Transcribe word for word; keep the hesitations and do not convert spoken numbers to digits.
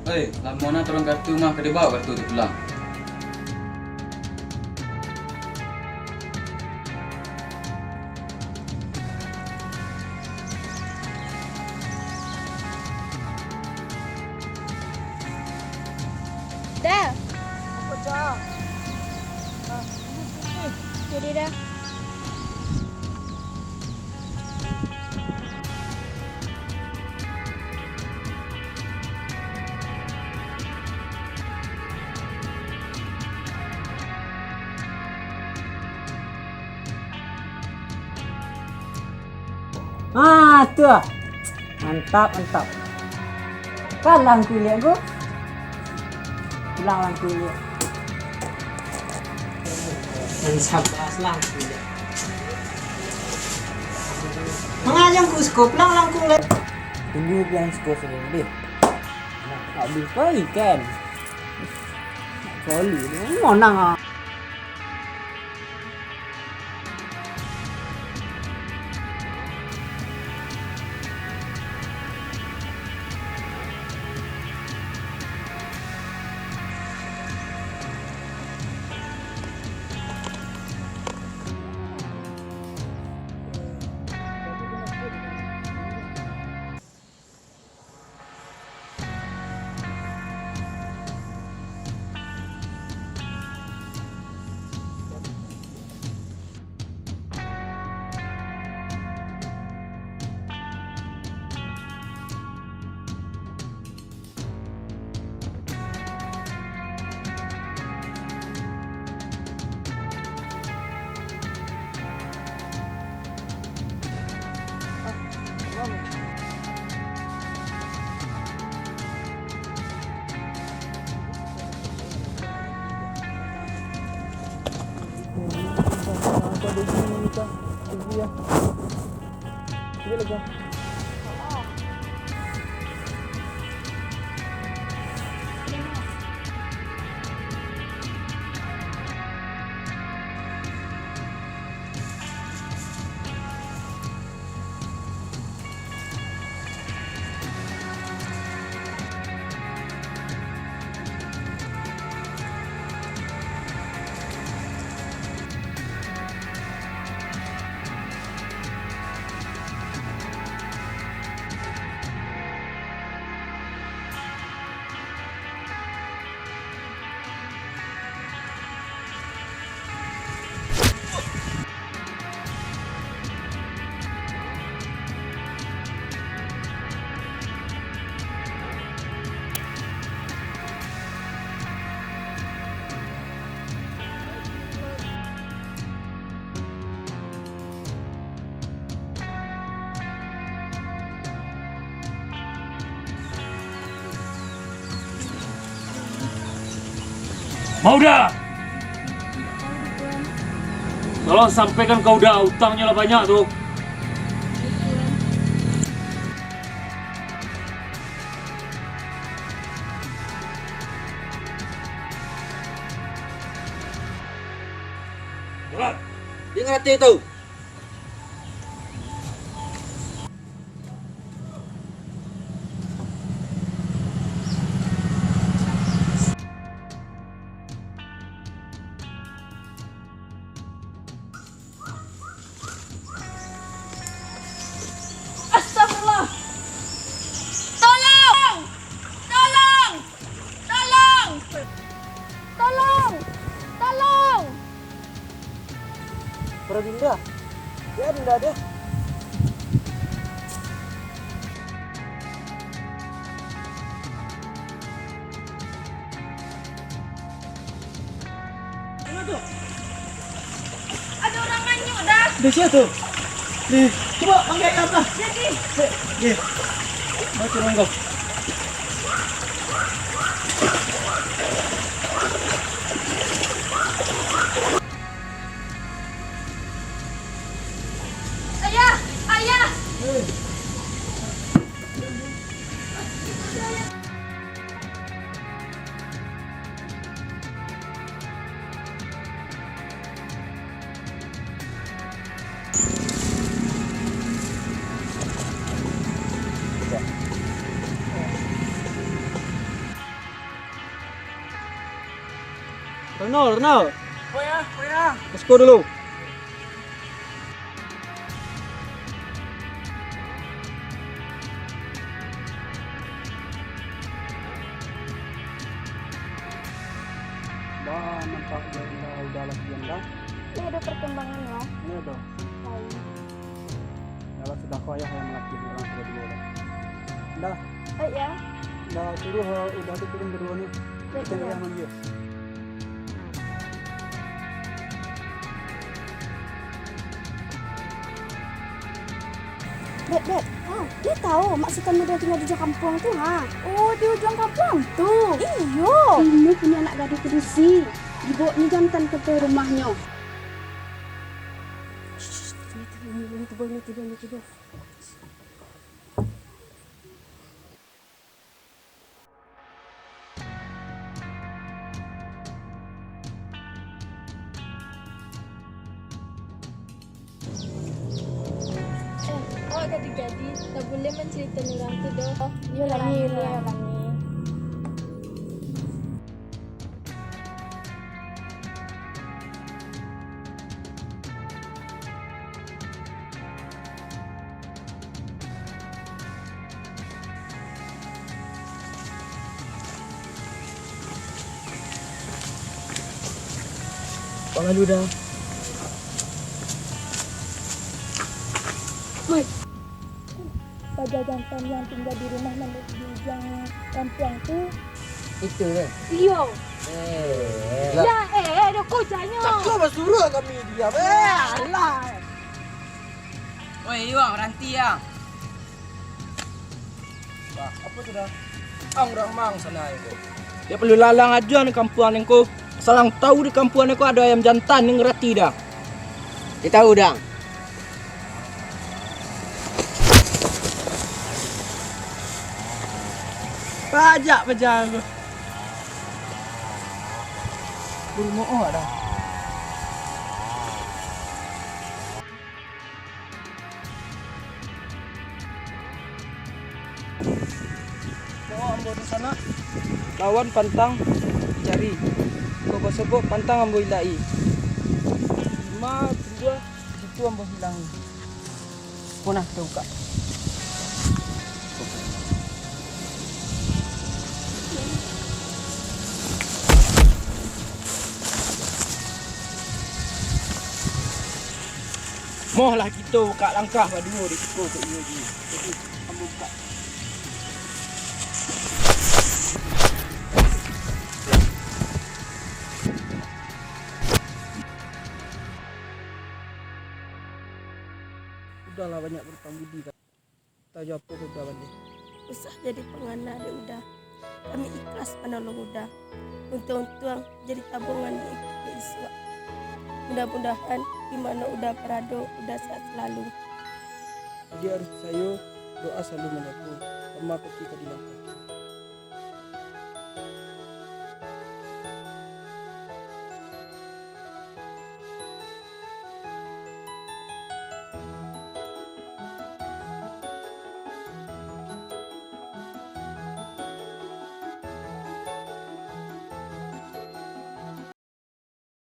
Hei, lamo na turun kartu mah, ka dibao kartu tu pulang. Dah. Apo, Cak? Ah, ini, ini. Jadi dah. Ah, tu ah. Mantap, mantap. Kan lah Angku Iliak ko. Pulang lah Angku Iliak. Nan sabas lah Angku Iliak. Mangajang ku siko, pulang lah Angku Iliak. Tunggu pulang siko sajo deh. Nak beli pai kan. Nak beli, monang ah. Mauda! Tolong sampaikan ka Uda, utangnyo lah banyak tu. Ingat itu. Astagfirullah! Tolong! Tolong! Tolong! Tolong! Tolong! Para Dinda, ya Dinda deh. Ado urang manyuak dah. Di situ. Di, coba panggil ayah lah. Jadi. Eh, di. Mati orang kau. Ayah, ayah. Eh. Nol, nol. Oh ya, oh ya. Let's go dulu. Bah, nampak dia udah, udah latihan dah. Ini ada perkembangan, ya? Ini ada. Baik. Yalah, sudah ko ayah yang melatih orang tua dulu lah. Dah. Baik, ya. Dah, suruh, eh, udah tu turun berdua ni. Baik, kita ya. Yang manggil. Dek, dek, ah, dia tahu Mak Sutan udah tinggal di ujung kampung tu, ha? Oh, di ujung kampung tu? Iyo. Ini punya anak gadih padusi. Dibawaknyo jantan ke, ke rumahnyo. Shh, ini, ini, ini, tiba, ini, tiba, ini, tiba. Eh, awak gadih-gadih, tak buliah mancaliakan urang tu doh. Iyo lah, iyo lah. Pangadu dah. Woi, paja jantan yang tinggal di rumah nan di ujung kampuang tu. Itu tu? Iyo. Eh, ya, eh, eh, ada kocanyo. Takkan basuruah kami diam, eh. Alah. Oi, Iwang, ranti, ah. Bah, apo tu dah? Ang urang mang sanai ko. Dia perlu lalang ajo ni kampuang ni ko. Salang tahu di kampuang ni ko ada ayam jantan ni ngerati dah. Dia tahu dah. Pajak paja ko. Burung mo'o dah. Bawa ambo di sana. Lawan pantang cari. Kau basobok pantang ambo ilai. Lima, dua, situ ambo hilangi. Ko nah, kita buka. Moh lah kito buka langkah baduo di siko tu iyo ji. Jadi, ambo buka. Udahlah banyak berhutang budi, Kak. Tahu jo apo kau kawan deh. Usah jadi pangana dek Uda. Kami ikhlas manolong Uda. Untuang-untuang jadi tabungan di, di isuak. Mudah-mudahan di mano Uda barado, Uda sehat selalu. Jadi harus picayo, doa salalu manjago, kama kaki ka dilangkah.